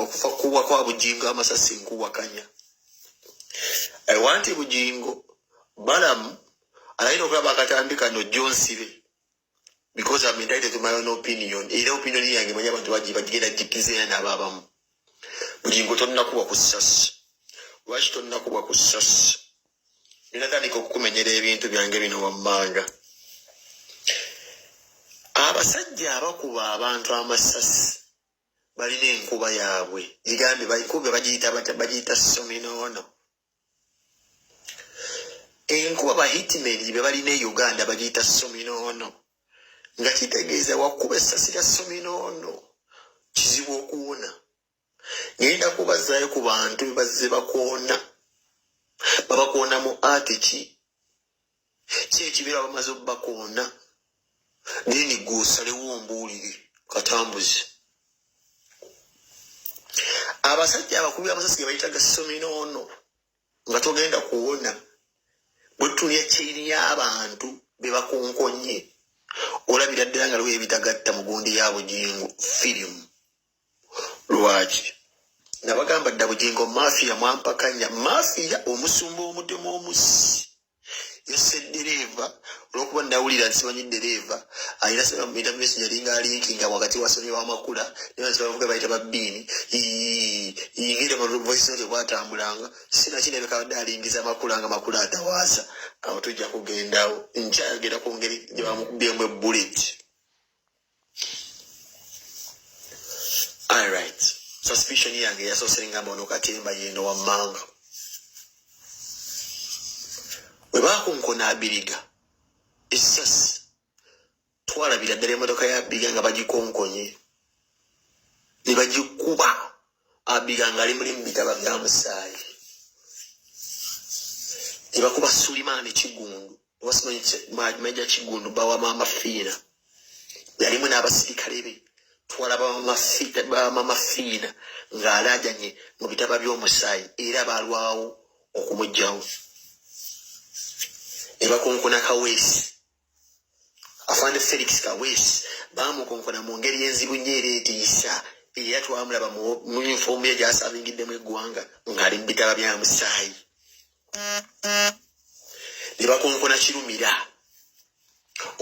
Okufa kubwa kwa Bujingo amasasi nkuwakanya. I want Bujingo Balamu alayina okulaba akatambi kano jonsibe because I'm entitled to my own opinion. Era opinion yange manyi abantu baji bagenda jikizeera n'abo abamu. Bujingo tonnakubwa ku ssasi. Lwaki tonnakubwa ku ssasi? Ninatandika okukumenyera ebintu byange bino wammanga. Abasajja abakuba abantu amasasi balina enkuba yaabwe. Gigambe baikube bagiyita batya? Bagiyita sominoono. Enkuba ba hitmen be balina e Uganda bagiyita sominoono. Nga kitegeeza wakuba essasi lya sominoono kizibu okuwona. Ngenda kubazaayo ku bantu be bazze bakoona. Babakoona mu ati ki? Ki ekibeera bamaze obbakoona? Then gwe osalewo ombuulire katambuzi. Abasajja abakubi amasasi ge bayita gasominoono nga togenda kuwona bwetulya chain y'abantu be bakonkonye olabira ddala nga liwo ebitagatta mu gundi ya Bugingo firimu. Lwaki nabagamba dda Bugingo mafia mwampakanya mafia omusumba omutemu omussi yasse ddereeva olwokuba nawulira nti simanyi ddereeva alina simamita message alinga alinkinga wakati wa Sonia Wamakula nebavuga bayita babbiini yingira voice note bwatambulanga sinakirabeka abadde alingiza Makula nga Makula atawaasa. Awo tujja kugendawo nkyayogera ku ngeri gye bamukubyemu ebullet. Alright, suspicion yange yasoose ngamba ono katemba yeno wammanga bwe bakunkona abiriga essasi twalabira ddala emotoka ya abiga nga bagikonkonye ne bagikuba abiga nga ali muli mu bitaba bya musaayi ne bakuba Sulimaani Kigundu oba simanyi Meja Kigundu bawa Maama Fiina yalimu n'abasirikale be twalaba Maama Fiina ng'alaajanye mu bitaba by'omusaayi era baalwawo okumugjawo ne bakonkona Kaweesi afande Felix Kaweesi baamukonkona mu ngeri enzibu nnyo era etiisa era twamulaba mu yunifoomu ye gy'asabingiddemu eggwanga ng'ali mu bitaba bya musaayi ne bakonkona Kirumira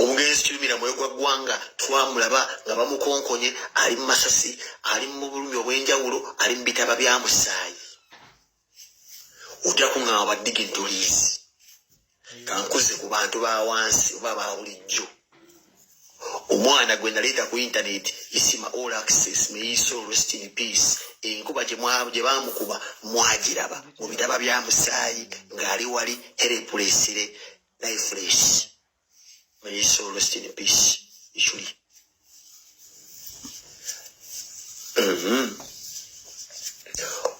omugenzi Kirumira mwoyo gwa ggwanga twamulaba nga bamukonkonye ali mu masasi ali mu bulumi obw'enjawulo ali mu bitaba bya musaayi ojja kuŋŋamba ba dignitaries kankuze ku bantu ba wansi oba ba bulijjo omwana gwe naleeta ku internet isima all access may his soul rest in peace enkuba gye baamukuba mwagiraba mu bitaba bya musaayi ng'ali wali helplessly lifeless may his soul rest in peace ichuli.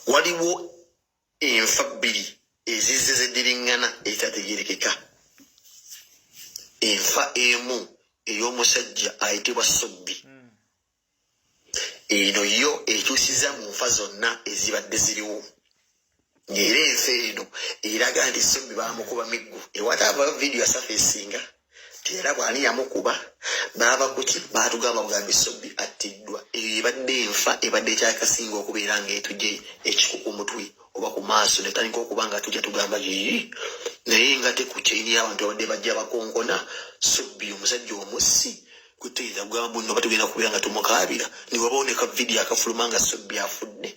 Waliwo enfa bbiri ezizze zediriŋŋana ezitategeerekeka. Enfa emu ey'omusajja ayitibwa Sobbi eno yo ekyusiza mu nfa zonna ezibadde ziriwo ng'era enfa eno eraga nti Sobbi baamukuba miggo ewataava vidiyo ya safesinga teyalabwa ani yamukuba baaba kuki baatugamba bugambi Sobbi attiddwa. Eyo ebadde enfa ebadde ekyakasinga okubeera ng'etujje ekiku ku mutwe oba ku maaso ne tutandika okuba nga tujja tugamba yii naye nga te ku chain y'abantu abadde bajja bakonkona Sobbi omusajja omussi kutuyinza kugamba mbu nno batugenda kubeera nga tumukaabira ne wabawo ne ka vidiyo akafuluma nga Sobbi afudde.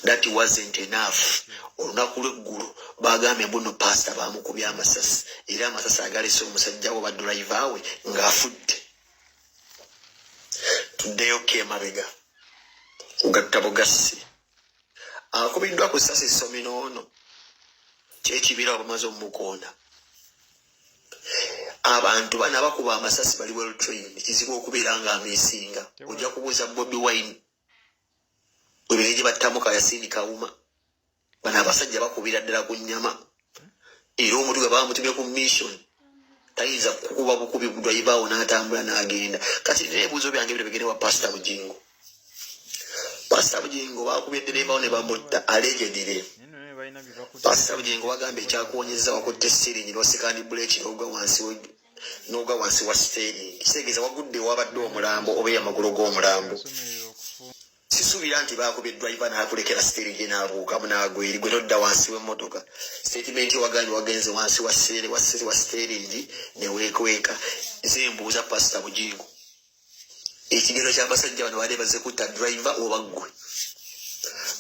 That wasn't enough. Olunaku lw'eggulo baagambye mbu nno paasita baamukubye amasasi era amasasi agalese omusajja we oba dulayiva we ng'afudde. Tuddeyo ko emabega kugatta bugassi akubiddwa ku ssasi Sominoono kyekibeera bamaze omukoona. Abantu bano abakuba amasasi bali well trained, kizibu okubeera nga amisinga. Ojja kubuuza Bobi Wine ebere gye battamu Kayasini Kawuma. Bano abasajja bakubira ddala ku nnyama era omuntu gwe bamutumye ku mission tayinza kukuba bukubi driver wo n'atambula n'agenda. Kati nina ebibuuzo byange bino bigende wa Pastor Bujingo. Pastor Bujingo bakubye ddereeva wo ne bamutta allegedly. Pastor Bujingo bagamba ekyakuwonyezza wakutte steering n'osika ndi buleeki n'ogwa wansi n'ogwa wansi wa steering. Kitegeeza wagudde ewabadde omulambo oba amagulu g'omulambo. Sisuubira nti baakubye driver n'akulekera steering n'abuukamu n'agwa eri, gwe todda wansi w'emmotoka. Statement wagambye wagenze wansi wa seere wa seere wa steering ne weekweka. Nze mbuuza Pasita Bujingo, ekigero ky'abasajja bano baali bazze kutta driver oba ggwe?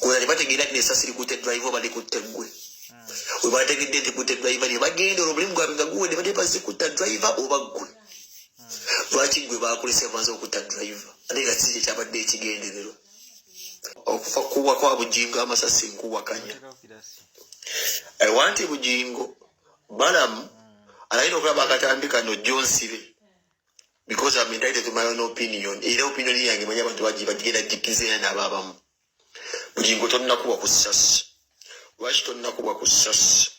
Kuza tebategeera nti esasi likutte driver oba likutte ggwe. We bategedde nti kutte driver ne bagenda, olwo omulimu gwabwe nga guwedde. Badde bazze kutta driver oba ggwe? Lwaki ggwe bakulese banze okutta driver, ate nga si kyekyabadde ekigendererwa? Okufa kubwa kwa Bujingo amasasi nkuwakanya. I want Bujingo Balamu alayina okulaba akatambi kano jonsibe, because I'm entitled to my own opinion. Era opinion yange manyi abantu bagi bagenda gikizeera n'abo abamu. Bujingo tonnakubwa ku ssasi. Lwaki tonnakubwa ku ssasi?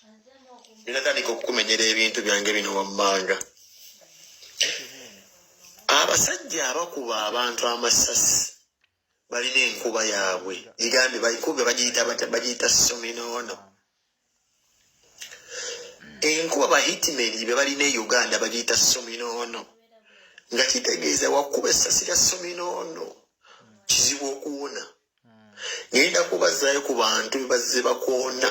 Ninatandika okukumenyera ebintu byange bino wammanga. Abasajja abakuba abantu amasasi balina enkuba yaabwe, gigambye bakube bagiyita batya? Bagiyita sominoono. Enkuba ba hitmen be balina e Uganda bagiyita sominoono, nga kitegeeza wakuba essasi lya sominoono kizibu okuwona. Ngenda kubazaayo ku bantu be bazze bakoona,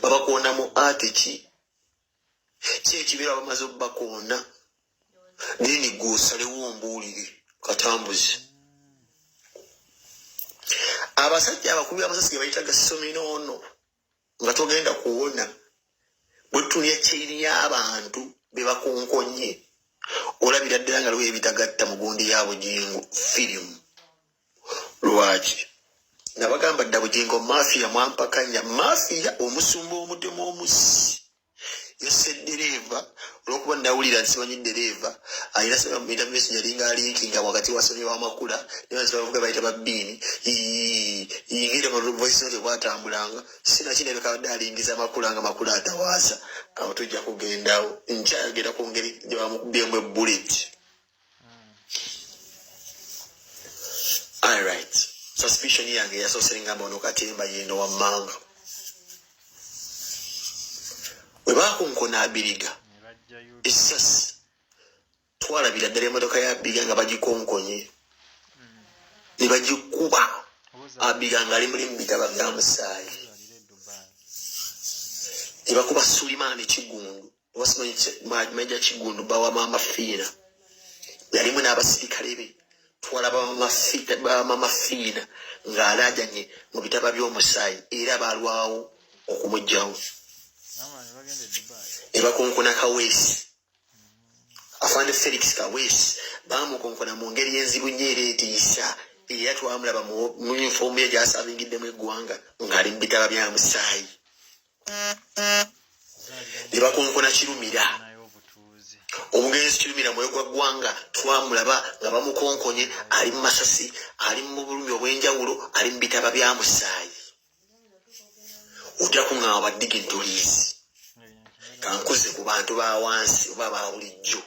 babakoona mu ati ki ki ekibeera bamaze obbakoona, then gwe osalewo ombuulire katambuzi. Abasajja abakubi amasasi ge bayita gasominoono nga togenda kuwona. Bwe tulya chain y'abantu be bakonkonye, olabira ddala nga liwo ebitagatta mu gundi ya Bujingo firimu. Lwaki nabagamba dda Bujingo mafia? Mwampakanya mafia, omusumba omutemu omusi yasse ddereeva olwokuba nawulira nti simanyi ddereeva alina intervention, yalinga alinkinga wakati wa Sonia Wamakula nebavuga bayita babbiini yingira voice note bwatambulanga sinakindabeka abadde alingiza Makula nga Makula atawaasa. Awo tujja kugendawo, nkyayogera ku ngeri gye bamukubyemu ebullet. Alright, suspicion yange yasoose ngamba ono katemba yeno wammanga we bakunkona abiriga essasi. Twalabira ddala emotoka ya Abiga nga bagikonkonye ne bagikuba, Abiga ng'ali muli mu bitaba bya musaayi, ne bakuba Sulimaani Kigundu oba simanyi Meja Kigundu bawa Maama Fiina, yalimu n'abasirikale be. Twalaba Mama Fiina ng'alaajanye mu bitaba by'omusaayi, era baalwawo okumuggyawo. Ne bakonkona Kaweesi, afande Felix Kaweesi, baamukonkona mu ngeri enzibu nnyo era etiisa, era twamulaba mu yunifoomu ye gy'asaavingiddemu eggwanga ng'ali mu bitaba bya musaayi. Ne bakonkona Kirumira, omugenzi Kirumira mwoyo gwa ggwanga, twamulaba nga bamukonkonye, ali mu masasi, ali mu bulumi obw'enjawulo, ali mu bitaba bya musaayi. Ojja kuŋŋamba ba dignitaries, kankuze ku bantu ba wansi oba ba bulijjo.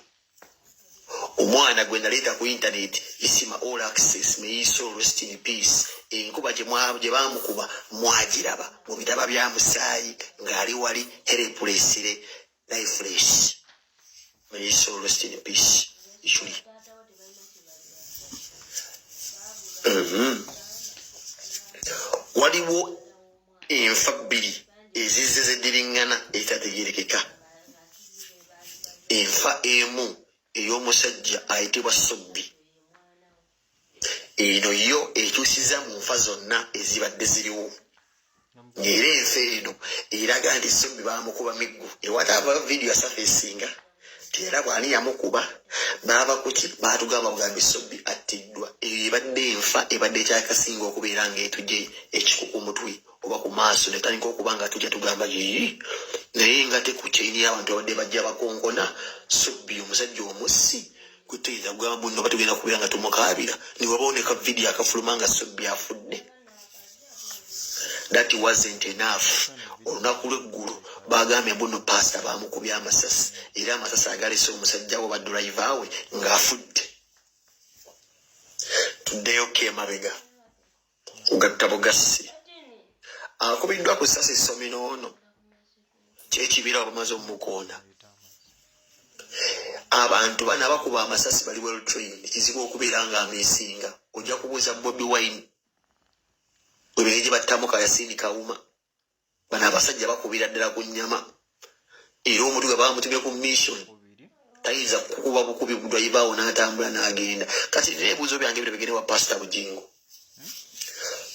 Omwana gwe naleeta ku internet, Isima All Access, may his soul rest in peace, enkuba gye baamukuba mwagiraba mu bitaba bya musaayi ng'ali wali helplessly lifeless. May his soul rest in peace. Ichuli. Waliwo enfa bbiri ezizze zediriŋŋana ezitategeerekeka. Enfa emu ey'omusajja ayitibwa Sobbi, eno yo ekyusiza mu nfa zonna ezibadde ziriwo, ng'era enfa eno eraga nti Sobbi baamukuba miggo. Ewataava vidiyo yasafeesinga teyalabwa ani yamukuba, baaba kuki baatugamba bugambi Sobbi attiddwa. Eyo ebadde enfa ebadde ekyakasinga okubeera ng'etuje ekiku ku mutwe oba ku maaso, netandika okuba nga tujja tugamba yii, naye nga te ku kyeyini y'abantu babadde bajja bakonkona Sobbi omusajja omussi kutuyinza kugamba bunno batugenda kubeera nga tumukaabira, newaboneka vidiyo akafuluma nga Sobbi afudde. That wasn't enough. Olunaku lw'eggulo bagambye mbuno paasita bamukubye amasasi, era amasasi agalese omusajja we badulayiva we ng'afudde. Tuddeyo ko emabega kugatta bugassi akubiddwa ku ssasi essomero ono kyekibeera bamaze omukoona. Abantu bano abakuba amasasi bali well trained, kizibu okubeera nga amisinga. Ojja kubuuza Bobi Wine webere gye battamu Kayasini Kawuma. Bano abasajja bakubira ddala ku nnyama, era omuntu gwe bamutumye ku mission tayinza kukuba bukubi driver awo n'atambula n'agenda. Kati nina ebibuuzo byange bino bigende wa Pasita Bugingo.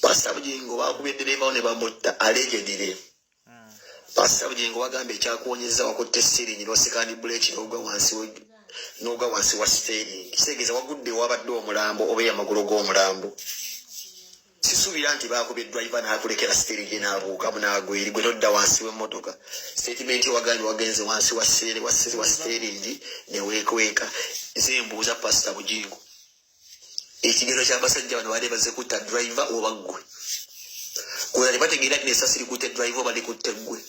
Pasita Bugingo, bakubye ddereeva wo ne bamutta allegedly. Pasita Bugingo, wagamba ekyakuwonyeza wakutte steering n'osekandi brake n'ogwa wansi wa steering. Kitegeeza wagudde wabadde omulambo oba amagulu g'omulambo. Sisuubira nti bakubye driver n'akulekera steering n'abuukamu n'agwa eri, gwe nodda wansi w'emmotoka. Statement wagambye wagenze wansi wa steering ne weekweka. Nze mbuuza Pasita Bugingo, ekigero ky'abasajja bano baali bazze kutta driver oba ggwe? Kuza tebategeera nti nesasi likutte driver oba likutte ggwe.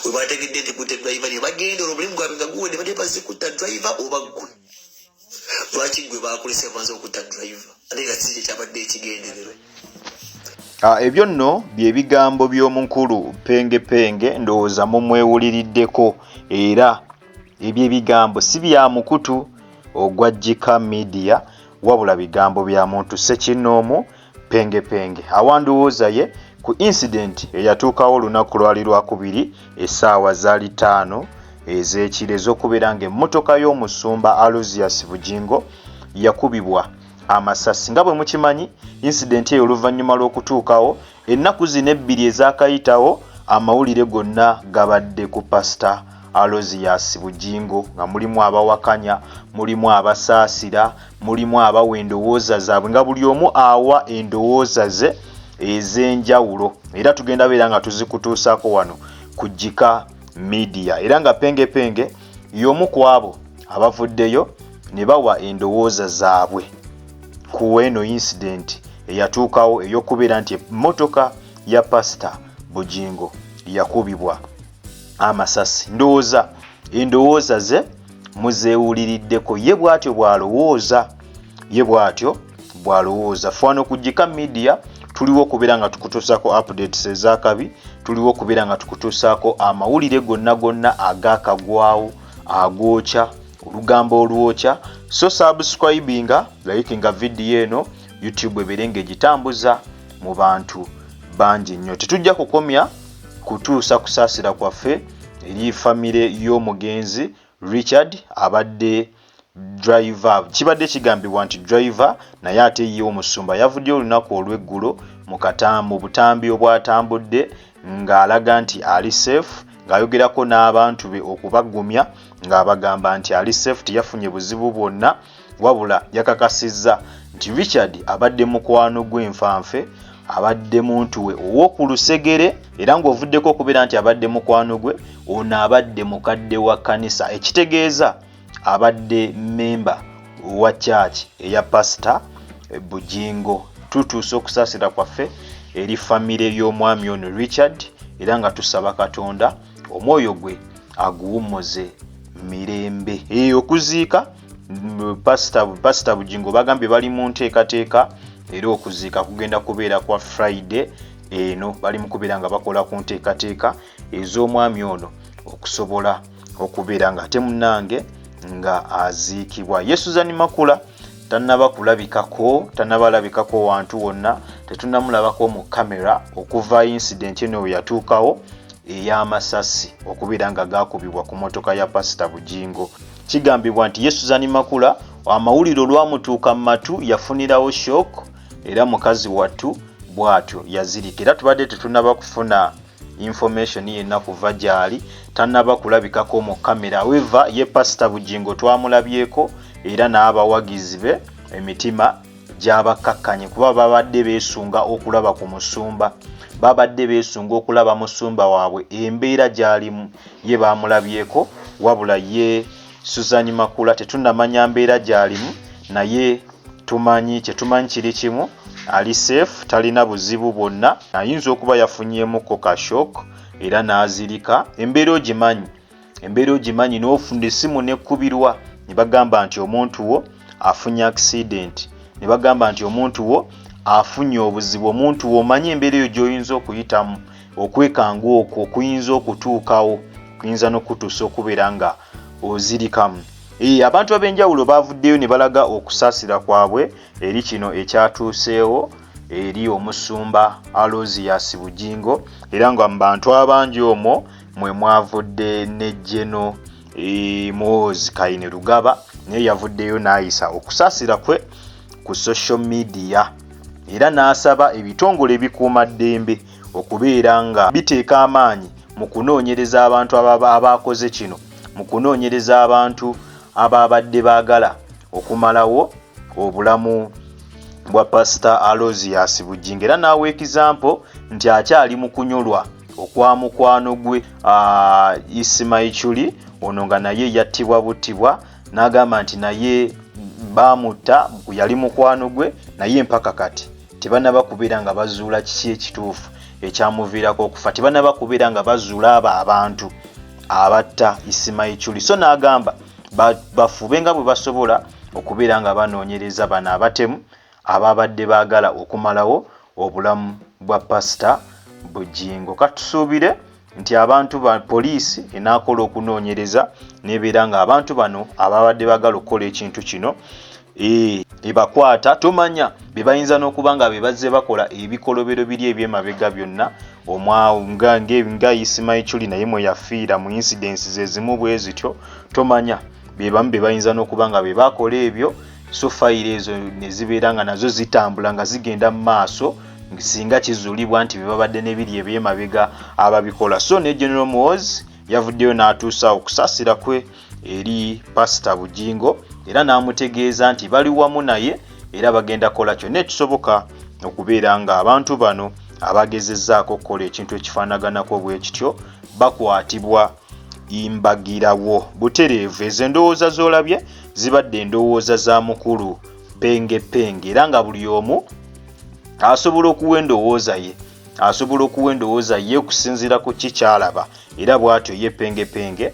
We bategedde nti kutte driver ne bagenda, olwo omulimu gwabwe nga guwedde. Badde bazze kutta driver oba ggwe? Lwaki ggwe bakulese banze okutta driver, ate nga kiki kyekyabadde ekigendererwa? Ebyo nno bye bigambo by'omukulu Penge Penge. Ndowooza mumwewuliriddeko, era ebyo ebigambo si bya mukutu ogwa Gika Media, wabula bigambo bya muntu ssekinnoomu Penge Penge, awa ndowooza ye ku incident eyatuukawo olunaku lwali lwakubiri, essaawa zaali 5 ez'ekiro, ez'okubeera ng'emmotoka y'omusumba Aloysius Bugingo yakubibwa amasasi. Nga bwe mukimanyi, incident eyo oluvannyuma lw'okutuukawo, ennaku zino ebbiri ezaakayitawo, amawulire gonna gabadde ku Pasita Aloysius Bugingo, nga mulimu abawakanya, mulimu abasaasira, mulimu abawa endowooza zaabwe, nga buli omu awa endowooza ze ez'enjawulo. Era tugenda beera nga tuzikutuusaako wano ku Gika Media. Era nga Penge Penge y'omu ku abo abavuddeyo ne bawa endowooza zaabwe ku eno incident eyatuukawo ey'okubeera nti emmotoka ya Pasita Bugingo yakubibwa amasasi. Ndowooza endowooza ze muzeewuliriddeko. Ye bw'atyo bw'alowooza, ye bw'atyo bw'alowooza. Ffe wano ku Gika Media tuliwo okubeera nga tukutuusaako updates ez'akabi, tuliwo okubeera nga tukutuusaako amawulire gonna gonna agakagwawo, agookya, olugambo olwokya. So subscribinga, likinga vidiyo eno, YouTube ebeere ng'egitambuza mu bantu bangi nnyo. Tetujja kukomya kutuusa kusaasira kwaffe eri famire y'omugenzi Richard abadde driver. Kibadde kigambibwa nti driver, naye ate ye omusumba yavuddeyo olunaku olw'eggulo mu butambi obwatambudde ng'alaga nti ali safe, ng'ayogerako n'abantu be okubagumya, ng'abagamba nti ali safe, teyafunye buzibu bwonna. Wabula yakakasizza nti Richard abadde mukwano gw'enfanfe, abadde muntu we ow'oku lusegere, era ng'ovuddeko okubeera nti abadde mukwano gwe, ono abadde mukadde wa kkanisa, ekitegeeza abadde memba wa church eya Pasita Bugingo. Tutuusa okusaasira kwaffe eri famire y'omwami ono Richard, era nga tusaba Katonda omwoyo gwe aguwummuze mirembe. Eyo okuziika Pasita Bugingo bagambye bali mu nteekateeka, era okuziika kugenda kubeera kwa Friday eno. Bali mu kubeera nga bakola ku nteekateeka ez'omwami ono okusobola okubeera nga ate munnange nga aziikibwa. Ye Suzani Makula tannaba kulabikako, tannaba alabikako wantu wonna, tetunnamulabako mu kamera okuva incident eno we yatuukawo ey'amasasi okubeera nga gaakubibwa ku motoka ya Pasita Bugingo. Kigambibwa nti ye Suzani Makula amawulire olwamutuuka mu matu yafunirawo shock, era mukazi wattu bw'atyo yazirika. Era tubadde tetunnaba kufuna information yenna kuva gy'ali, tannaba kulabikako mu kamera. However, ye Pasita Bugingo twamulabyeko, era n'abawagizi be emitima gyabakkakkanye, kuba babadde beesunga okulaba ku musumba, babadde beesunga okulaba musumba waabwe embeera gy'alimu. Ye baamulabyeko, wabula ye Suzani Makula tetunnamanya mbeera gy'alimu, naye tumanyi kyetumanyi kiri kimu, ali safe, talina buzibu bwonna. Ayinza okuba yafunyeemuko ka shock era n'azirika. Embeera ogimanyi, embeera ogimanyi, n'ofuna essimu nekkubirwa ne bagamba nti omuntu wo afunye accident, ne bagamba nti omuntu wo afunye obuzibu, omuntu wo omanyi embeera eyo gy'oyinza okuyitamu, okwekanga okwo okuyinza okutuukawo kuyinza n'okutuusa okubeera nga ozirikamu. Abantu ab'enjawulo baavuddeyo ne balaga okusaasira kwabwe eri kino ekyatuuseewo eri omusumba Aloysius Bugingo era nga mu bantu abangi omwo mwe mwavudde ne General Muhoozi Kainerugaba naye yavuddeyo n'ayisa okusaasira kwe ku social media era n'asaba ebitongole ebikuumaddembe okubeera nga biteeka amaanyi mu kunoonyereza abantu abaakoze kino, mu kunoonyereza abantu abaabadde baagala okumalawo obulamu bwa Pasita Aloysius Bugingo era n'awa ekizampo nti akyali mu kunyolwa okwa mukwano gwe Ismail Chuli ono nga naye yattibwa buttibwa n'agamba nti naye baamutta yali mukwano gwe naye mpaka kati tebanaba kubeera nga bazuula kiki ekituufu ekyamuviirako okufa tebanaba kubeera nga bazuula abo abantu abatta Ismail Chuli so n'agamba bafube nga bwe basobola okubeera nga banoonyereza bano abatemu ababadde baagala okumalawo obulamu bwa Pasita Bugingo. Katusuubire nti abantu ba poliisi enaakola okunoonyereza n'ebeera nga abantu bano ababadde baagala okukola ekintu kino ebakwata. Tomanya be bayinza n'okuba nga be bazze bakola ebikolobero biri eby'emabega byonna nga Ismail Chuli naye mwe yafiira mu incidents ze zimu bwe zityo. Tomanya be bamu be bayinza n'okuba nga be bakola ebyo, so fayiro ezo ne zibeera nga nazo zitambula nga zigenda mu maaso singa kizuulibwa nti be babadde n'ebiri eby'emabega ababikola. So ne General Muhoozi yavuddeyo n'atuusa okusaasira kwe eri Pasita Bugingo era n'amutegeeza nti bali wamu naye era bagenda kukola kyonna ekisoboka okubeera ng'abantu bano abagezezzaako okukola ekintu ekifaanaganako bwe kityo bakwatibwa mbagirawo butereevu. Ezo endowooza z'olabye zibadde endowooza za mukulu Penge Penge era nga buli omu asobola okuwa endowooza ye, asobola okuwa endowooza ye okusinziira ku ki ky'alaba era bw'atyo ye Penge Penge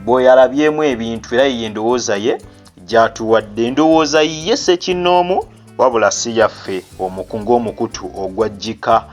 bw'eyalabyemu ebintu era ye endowooza ye gy'atuwadde. Endowooza ye ssekinnoomu wabula si yaffe ng'omukutu ogwa Jika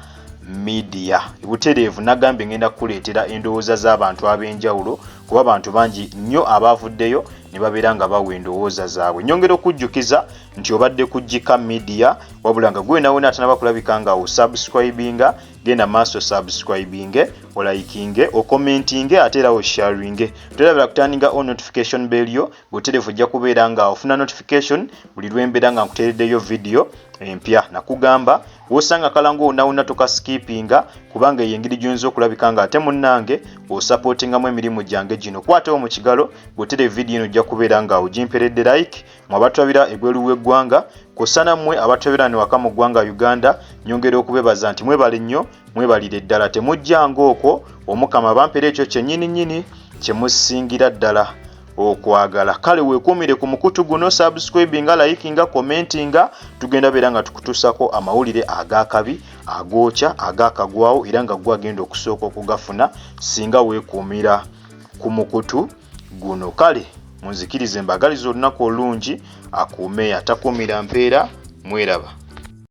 Media. Butereevu nagambye ngenda kukuleetera endowooza z'abantu ab'enjawulo kuba abantu bangi nnyo abaavuddeyo ne babeera nga bawa endowooza zaabwe. Nyongera okujjukiza nti obadde ku Jika Media wabula nga gwe wena wena atanaba kulabika nga osubscribinga, genda maaso subscribinge, olikinge, okommentinge ate era osharinge. Terabira kutandinga on notification bell yo butereevu ojja kubeera nga ofuna notification buli lwembeera nga nkuteereddeyo vidiyo empya. Nakugamba wosanga kalango wonna wonna tokaskipinga kubanga eyo engeri gy'oyinza okulabika nga ate munnange osapootingamu emirimu gyange gino. Kwatawo mu kigalo bw'otere vidiyo eno ojja kubeera nga ogimperedde like. Mwe abatulabira ebweru w'eggwanga kw'ossa nammwe abatulabira wano ewaka mu ggwanga Uganda, nyongera okubebaza nti mwebale nnyo, mwebalire ddala. Temujjanga okwo, Omukama abampere ekyo kyennyini nnyini kye musingira ddala okwagala. Kale weekuumire ku mukutu guno, subscribinga, likinga, commentinga, tugenda beera nga tukutuusako amawulire ag'akabi, agookya, ag'akagwawo era nga ggwe agenda okusooka okugafuna singa weekuumira ku mukutu guno. Kale munzikirize mbagalize olunaku olungi, akuume atakuumira mpeera, mweraba.